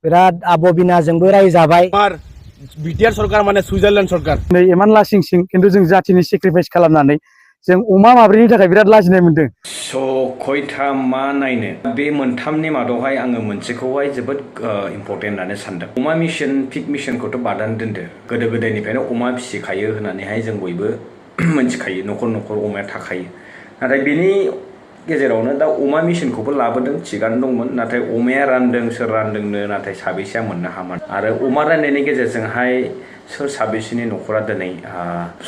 बिराद आबबिनाजोंबो रायजाबाय बिटिआर सरकार माने सुइजारलेण्ड सरकार नै इमान लासिं सिं खिन्थु जों जाथिनि सेक्रिफाइस खालामनानै जों अमा माब्रैनि थाखाय बिराद लाजिनाय मोनदों। खयथा मा नायनो बे मोनथामनि मादावहाय आङो मोनसेखौहाय जोबोद इम्परटेन्ट होननानै सानदों। अमा मिशन पिग मिशनखौथ' बादान दोनदो, गोदो गोदायनिफ्रायनो अमा फिसिखायो होननानैहाय जों बयबो मिथिखायो, न'खर न'खर अमाया थाखायो। नाथाय बेनि गेजेरावनो दा अमा मिशनखौबो लाबोदों, थिगानो दंमोन। नाथाय अमाया रानदों, सोर रानदोंनो, नाथाय साबेसेया मोननो हामोन। आरो अमा राननायनि गेजेरजोंहाय सोर साबेसेनि न'खरा दिनै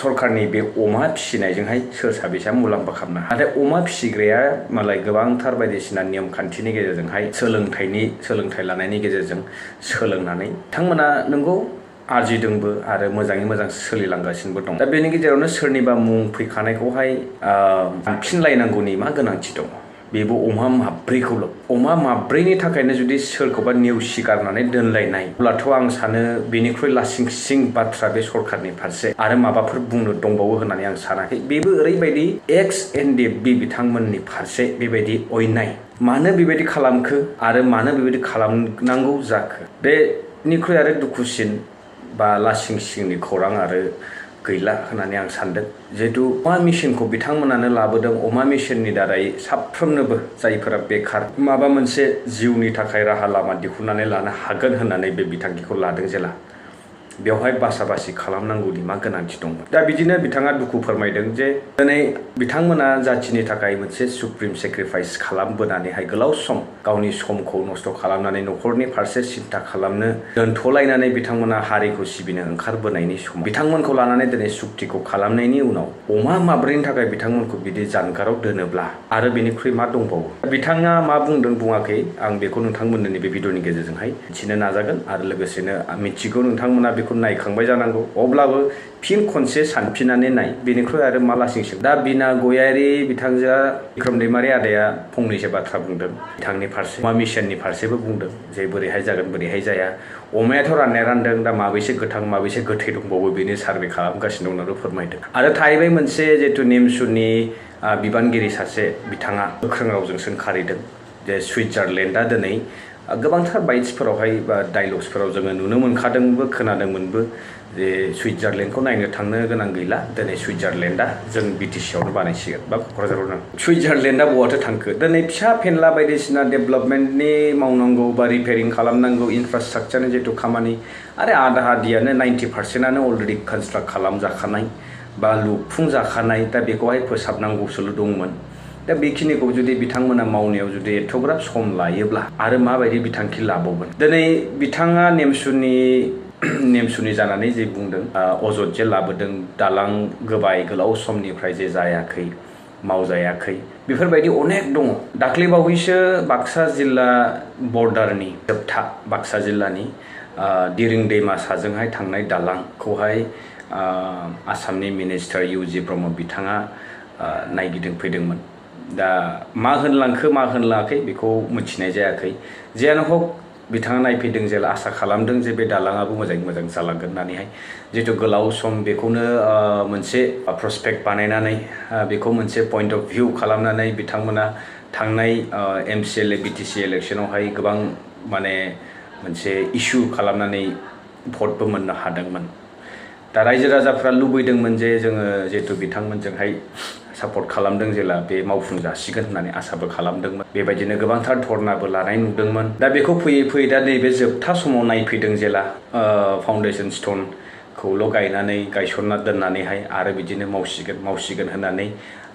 सरकारनि बे अमा फिसिनायजोंहाय सोर साबेसेया मुलाम्फा खालामनो हायो। नाथाय अमा फिसिग्राया मालाय गोबांथार बायदिसिना नियम खान्थिनि गेजेरजोंहाय सोलोंथाइ लानायनि गेजेरजों सोलोंनानै बिथांमोना नंगौ आरजिदोंबो आरो मोजाङै मोजां सोलिलांगासिनोबो दं। दा बेनि गेजेरावनो सोरनिबा मुं फैखानायखौहाय दानफिनलायनांगौनि मा गोनांथि दङ? बेबो अमा माब्रैखौल'। अमा माब्रैनि थाखायनो जुदि सोरखौबा नेवसिगारनानै दोनलायनाय, अब्लाथ' आं सानो बेनिख्रुइ लासिंसिं बाथ्रा बे सरकारनि फारसे आरो माबाफोर बुंनो दंबावो होननानै आं सानाखै। बेबो ओरैबायदि एक्स एनडिएफबि बिथांमोननि फारसे बेबायदि अयनाय। मानो बेबायदि खालामखो आरो मानो बेबायदि खालामनांगौ जाखो? बेनिख्रुइ आरो दुखुसिन बा लासिं सिंनि खौरां आरो गैला होननानै आं सानदों। जिहेतु अमा मिशनखौ बिथांमोनानो लाबोदों। अमा मिशननि दारै साफ्रोमनोबो जायफोरा बेखार माबा मोनसे जिउनि थाखाय राहा लामा दिहुननानै लानो हागोन होननानै बे बिथांखिखौ लादों जेला, बेवहाय बासा-बासि खालामनांगौनि मा गोनांथि दंमोन? दा बिदिनो बिथाङा दुखु फोरमायदों जे दिनै बिथांमोना जाथिनि थाखाय मोनसे सुप्रिम सेक्रिफाइस खालामबोनानैहाय गोलाव सम गावनि समखौ नस्थ' खालामनानै न'खरनि फारसे सिन्था खालामनो दोनथ'लायनानै बिथांमोना हारिखौ सिबिनो ओंखारबोनायनि समाव बिथांमोनखौ लानानै दिनै सुक्तिखौ खालामनायनि उनाव अमा माब्रैनि थाखाय बिथांमोनखौ बिदि जानगाराव दोनोब्ला आरो बेनिख्रुइ मा दंबावो? बिथाङा मा बुंदों बुङाखै आं बेखौ नोंथांमोननो नैबे भिडिअनि गेजेरजोंहाय मिथिनो नाजागोन आरो लोगोसेनो मिथिगौ नोंथांमोना बेखौ नायखांबाय जानांगौ। अब्लाबो फिन खनसे सानफिननानै नाय, बेनिख्रुइ आरो मा लासिंसिन। दा बिना गयारि बिथांजोआ बिक्रम दैमारि आदाया फंनैसो बाथ्रा बुंदों बिथांनि फारसे, अमा मिशननि फारसेबो बुंदों जे बोरैहाय जागोन बोरैहाय जाया। अमायाथ' राननाया रानदों, दा माबैसे गोथां माबैसे गोथै दंबावो बेनि सार्भे खालामगासिनो दं होननानै फोरमायदों। आरो थाहैबाय मोनसे जिहेतु नेमसुनि बिबानगिरि सासे बिथाङा गोख्रों रावजों सोंखारिदों जे सुइजारलेण्डआ दिनै गोबांथार बाइट्सफोरावहाय बा डायलग्सफोराव जोङो नुनो मोनखादोंबो खोनादोंमोनबो जे सुइजारलेण्डखौ नायनो थांनो गोनां गैला, दिनै सुइजारलेण्डआ जों बिटिसिआवनो बानायसिगोन बा क'क्राझारावनो। सुइजारलेण्डआ बहाथो थांखो? दिनै फिसा फेनला बायदिसिना डेभेलपमेन्टनि मावनांगौ बा रिपेयारिं खालामनांगौ इनफ्रास्ट्राक्चारनि जिहेतु खामानि, आरो आधा आधियानो 90%आनो अलरेडि कनस्ट्राक्ट खालामजाखानाय बा लुफुंजाखानाय। दा बेखौहाय फोसाबनांगौसोल' दंमोन। दा बेखिनिखौ जुदि बिथांमोना मावनायाव जुदि एथ'ग्राब सम लायोब्ला आरो माबायदि बिथांखि लाबावगोन? दिनै बिथाङा नेमसुनि जानानै जे बुंदों अजद जे लाबोदों, दालां गोबाय गोलाव समनिफ्राय जे जायाखै, मावजायाखै, बेफोरबायदि अनेक दङ। दाख्लैबावैसो बाक्सा जिल्ला बर्डारनि जोबथा बाक्सा जिल्लानि दिरिं दैमा साजोंहाय थांनाय दालांखौहाय आसामनि मिनिस्टार इउ.जि. ब्रह्म बिथाङा नायगिदिंफैदोंमोन। दा मा होनलांखो मा होनलाङाखै बेखौ मिथिनाय जायाखै। जियानो हक बिथाङा नायफैदों जेला आसा खालामदों जे बे दालाङाबो मोजाङै मोजां जालांगोन होननानैहाय। जिहेतु गोलाव सम बेखौनो मोनसे प्रस्पेक्ट बानायनानै बेखौ मोनसे पइन्ट अफ भिउ खालामनानै बिथांमोना थांनाय MCLA BTC इलेक्सनावहाय गोबां माने मोनसे इस्यु खालामनानै भटबो मोननो हादोंमोन। दा रायजो राजाफ्रा लुबैदोंमोन जे जोङो जिहेतु बिथांमोनजोंहाय सापर्ट खालामदों जेला बे मावफुंजासिगोन होननानै आसाबो खालामदोंमोन। बेबायदिनो गोबांथार धरनाबो लानाय नुदोंमोन। दा बेखौ फैयै फैयै दा नैबे जोबथा समाव नायफैदों जेला फाउन्डेसन स्टनखौल' गायसनना दोननानैहाय आरो बिदिनो मावसिगोन होननानै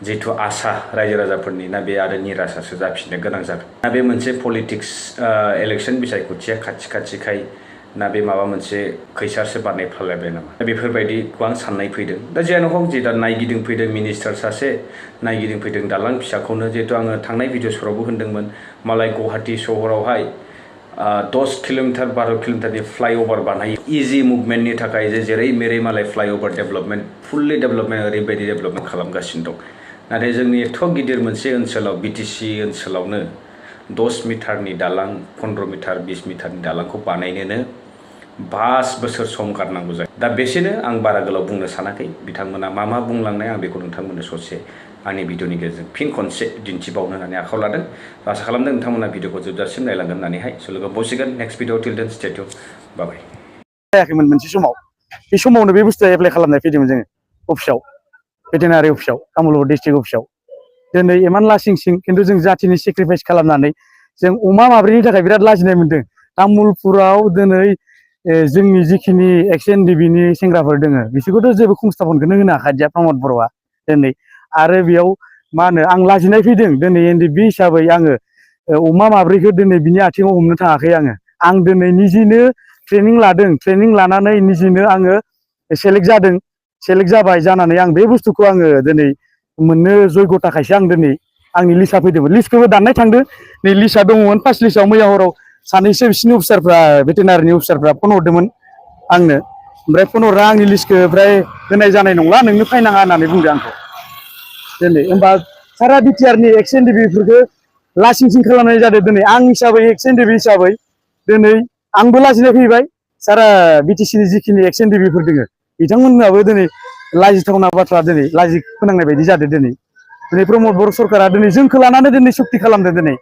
जिहेतु आसा रायजो राजाफोरनि, ना बे आरो निरासासो जाफिननो गोनां जादों। दा बे मोनसे पलिटिक्स इलेक्सन बिसायख'थिया खाथिखाय ना बे माबा मोनसे खैसारसो बानायफ्लायबाय नामा? दा बेफोरबायदिखौ आं साननाय फैदों। दा जियानो हक जे दा नायगिदिंफैदों मिनिस्टार सासे नायगिदिंफैदों दालां फिसाखौनो, जिहेतु आङो थांनाय भिडिअसफोरावबो होनदोंमोन मालाय गुवाहाटि सहरावहाय 10 किल'मिटार 12 किल'मिटारनि फ्लाइअभार बानायो इजि मुभमेन्टनि थाखाय, जे जेरै मेरै मालाय फ्लाइअभार डेभेलपमेन्ट फुल्लि डेभेलपमेन्ट ओरैबायदि डेभेलपमेन्ट खालामगासिनो दं। नाथाय जोंनि एथ' गिदिर मोनसे ओनसोलाव BTC ओनसोलावनो 10 मिटारनि दालां 15 मिटार 20 मिटारनि दालांखौ बानायनोनो 5 बोसोर सम गारनांगौ जायो। दा बेसेनो, आं बारा गोलाव बुंनो सानाखै। बिथांमोना मा बुंलांनाय आं बेखौ नोंथांमोननो ससे आंनि भिडिअनि गेजेरजों फिन खनसे दिन्थिबावनो होननानै आखायाव लादों आसा खालामदों नोंथांमोना भिडिअखौ जोबजासिम नायलांगोन होननानैहाय स' लोगो मोनसिगोन नेक्स्ट भिडिअ टिल देन स्टे टिउन बाय जायाखैमोन मोनसे समाव बे समावनो बे बुस्थुआ एप्लाइ खालामनाय फैदोंमोन जोङो अफिसाव भेटेनारि अफिसाव तामुलपुर डिस्ट्रिक्ट अफिसाव दिनै इमान लासिं सिं खिन्थु जों जाथिनि सेक्रिफाइस खालामनानै जों अमा माब्रैनि थाखाय बिराद लाजिनाय मोन्दों तामुलपुराव दिनै जोंनि जिखिनि एक्स एनडिबिनि सेंग्राफोर दोङो बिसोरखौथ' जेबो संस्थापनखौनो होनो हाखादिया प्रमद बर'आ दिनै आरो बेयाव मा होनो आं लाजिनाय फैदों दिनै एनडिबि हिसाबै आङो अमा माब्रैखौ दिनै बिनि आथिङाव हमनो थाङाखै आं दिनै निजिनो ट्रेनिं लादों ट्रेनिं लानानै निजिनो आङो सेलेक्ट जादों सेलेक्ट जाबाय जानानै आं बे बुस्थुखौ आङो दिनै मोननो जयग'था खायसो आं दिनै आंनि लिस्टआ फैदोंमोन लिस्टखौबो दाननाय थांदों नै लिस्टआ दङमोन फार्स्ट लिस्टआव मैया हराव सानैसो बिसिनि अफिसारफ्रा भेटेनारिनि अफिसारफ्रा फन हरदोंमोन आंनो ओमफ्राय फन हरना आंनि लिस्टखौ ओमफ्राय होनाय जानाय नंला नोंनो फायनाङा होननानै बुंदों आंखौ दिनै होमबा सारा बिटिआरनि एक्स एनडिबिफोरखौ लासिंसिं खालामनाय जादों दिनै आं हिसाबै एक्स एनडिबि हिसाबै दिनै आंबो लाजिनाय फैबाय सारा बिटिसिनि जिखिनि एक्स एनडिबिफोर दोङो बिथांमोनहाबो दिनै लाजिथावना बाथ्रा दिनै लाजि फोनांनाय बायदि जादों दिनै प्रमद बर' सरकारा दिनै जोंखौ लानानै दिनै सुक्ति खालामदों दिनै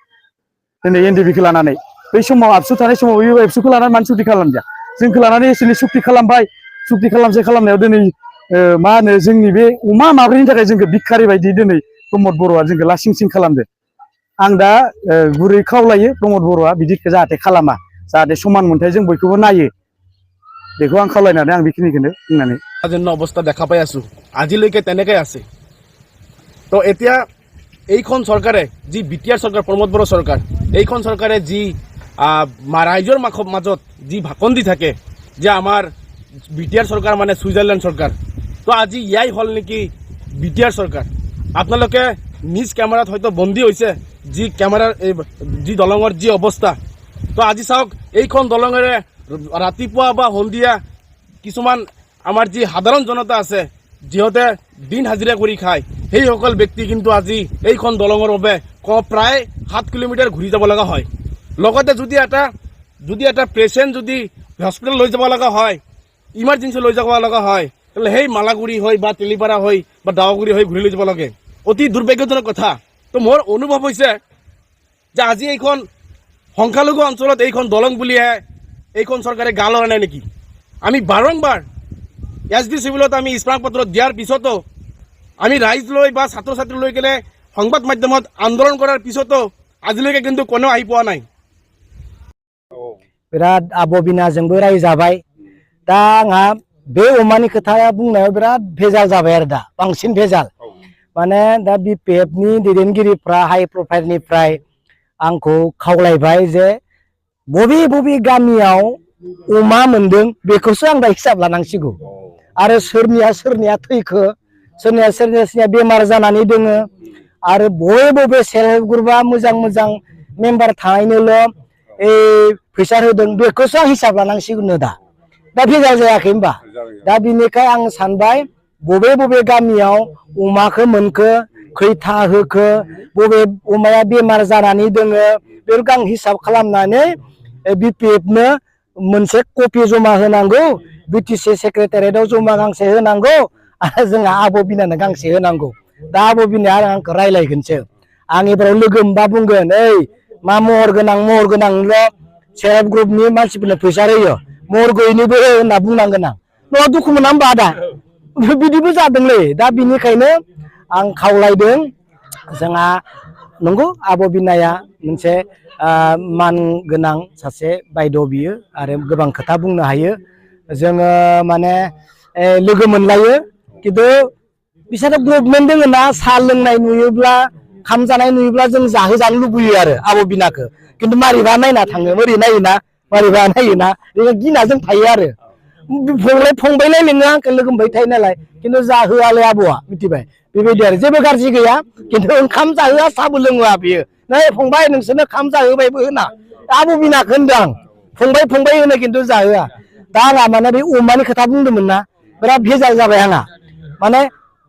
एनडिबिखौ लानानै बै समाव आबसु थानाय समाव एबसुखौ लानानै मानो सुक्ति खालामदिया जोंखौ लानानै एसेनि सुक्ति खालामबाय सुक्ति खालामनायाव दिनै मा होनो जोंनि बे अमा माब्रैनि थाखाय जोंखौ भिखारि बायदि दिनै प्रमद बर'आ जोंखौ लासिं सिं खालामदों आं दा गुरै खावलायो प्रमद बर'आ बिदिखौ जाहाथे खालामा जाहाथे समान मोनथायजों बयखौबो नायो बेखौ आं खावलायनानै आं बेखिनिखौनो बुंनानै অৱস্থা দেখা পাই আছো আজিলৈকে তেনেকৈ আছে তো এতিয়া এইখন চৰকাৰে যি বিটিআৰ চৰকাৰ প্ৰমোদ বড়ো চৰকাৰ এইখন চৰকাৰে যি ৰাইজৰ মাজত যি ভাষণ দি থাকে যে আমাৰ বিটিআৰ চৰকাৰ মানে ছুইজাৰলেণ্ড চৰকাৰ তো আজি ইয়াই হ'ল নেকি বিটিআৰ চৰকাৰ আপোনালোকে নিজ কেমেৰাত হয়তো বন্দী হৈছে যি কেমেৰাৰ যি দলঙৰ যি অৱস্থা তো আজি চাওক এইখন দলঙেৰে ৰাতিপুৱা বা সন্ধিয়া কিছুমান আমাৰ যি সাধাৰণ জনতা আছে যিহঁতে দিন হাজিৰা কৰি খায় সেইসকল ব্যক্তি কিন্তু আজি এইখন দলঙৰ বাবে প্ৰায় 7 কিলোমিটাৰ ঘূৰি যাব লগা হয় লগতে যদি এটা পেচেণ্ট যদি হস্পিটেল লৈ যাব লগা হয় ইমাৰ্জেঞ্চি লৈ যাব লগা হয় তাহলে সেই মালাগুৰি হৈ বা তেলিপাৰা হৈ বা দাৱাগুৰি হৈ ঘূৰি লৈ যাব লাগে অতি দুৰ্ভাগ্যজনক কথা তো মোৰ অনুভৱ হৈছে যে আজি এইখন সংখ্যালঘু অঞ্চলত এইখন দলং বুলিয়ে এইখন চৰকাৰে গা লৰা নাই নেকি আমি বাৰংবাৰ এছডি চিভিলত আমি স্মাৰকপত্ৰ দিয়াৰ পিছতো আমি ৰাইজ লৈ বা ছাত্ৰ ছাত্ৰী লৈ কেনে সংবাদ মাধ্যমত আন্দোলন কৰাৰ পিছতো আজিলৈকে কিন্তু কোনেও আহি পোৱা নাই बिराद आब' बिनाजोंबो रायजाबाय दा आंहा बे अमानि खोथाया बुंनायाव बिराद भेजाल जाबाय आरो दा बांसिन भेजाल माने दा बिपिएफनि दैदेनगिरिफ्रा हाइ प्रफाइलनिफ्राय आंखौ खावलायबाय जे बबे गामियाव अमा मोनदों बेखौसो आं दा हिसाब लानांसिगौ आरो सोरनिया थैखो सोरनिया बेमार जानानै दोङो आरो बबे सेल्फ हेल्प ग्रुपआ मोजां मेम्बार थानायनोल' फैसा होदों बेखौसो आं हिसाब लानांसिगौ दा भेजाल जायाखै होमबा दा बिनिखाय आं सानबाय बबे गामियाव अमाखौ मोनखो खैथा होखो बबे अमाया बेमार जानानै दोङो बेखौ आं हिसाब खालामनानै बिपिएफनो मोनसे कपि जमा होनांगौ बिटिसि सेक्रेटारियेटआव जमा गांसे होनांगौ आरो जोंहा आब' बिनानो गांसे होनांगौ दा आब' बिनाया आंखौ रायलायगोनसो आं एबाराव लोगो मोनबा बुंगोन ओइ मा महर गोनांल' सेल्फ हेल्प ग्रुपनि मानसिफोरनो फैसा होयो महर गैयैनोबो होनना बुंनांगोन आं न'आ दुखु मोना होमबा दा बिदिबो जादोंलै दा बिनिखायनो आं खावलायदों जोंहा नंगौ आब' बिनाया मोनसे मान गोनां सासे बायद' बियो आरो गोबां खोथा बुंनो हायो जोङो माने लोगो मोनलायो खिन्थु बिसोरो गभर्नमेन्ट दोङो ना साहा लोंनाय नुयोब्ला खाम जानाय नुयोब्ला जों जाहोजानो लुबैयो आरो आब' बिनाखौ खिन्थु मारैबा नायना थाङो ओरै नायोना मारैबा नायोना बेखौ गिना जों थायो आरो फंबायलाय नोङो आंखौ लोगो मोनबाय थायो नालाय खिन्थु जाहोआलाय आब'आ मिथिबाय बेबायदि आरो जेबो गाज्रि गैया खिन्थु ओंखाम जाहोआ साहाबो लोङोआ बियो नै फंबाय नोंसोरनो खाम जाहोबायबो होना आब' बिनाखौ होनदों आं फंबाय होनो खिन्थु जाहोआ दा आंहा माने बे अमानि खोथा बुंदोंमोन ना बिराद भेजाल जाबाय आंहा माने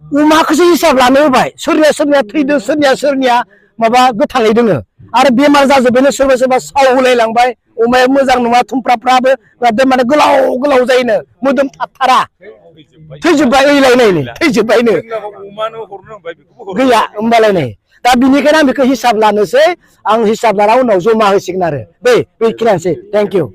अमाखौसो हिसाब लानो होबाय सोरनिया थैदों सोरनिया माबा गोथाङै दोङो आरो बेमार जाजोबबायनो सोरबा साव होलायलांबाय अमाया मोजां नङा थुमफ्राफ्राबो एकदम माने गोलाव गोलाव जायोनो मोदोम थाथारा थैजोब्बाय ओइलायनायनो थैजोब्बायनो गैया होमबालाय नै दा बिनिखायनो आं बेखौ हिसाब लानोसै आं हिसाब लाना उनाव जमा होसिगोन आरो बेखिनियानोसै थेंक इउ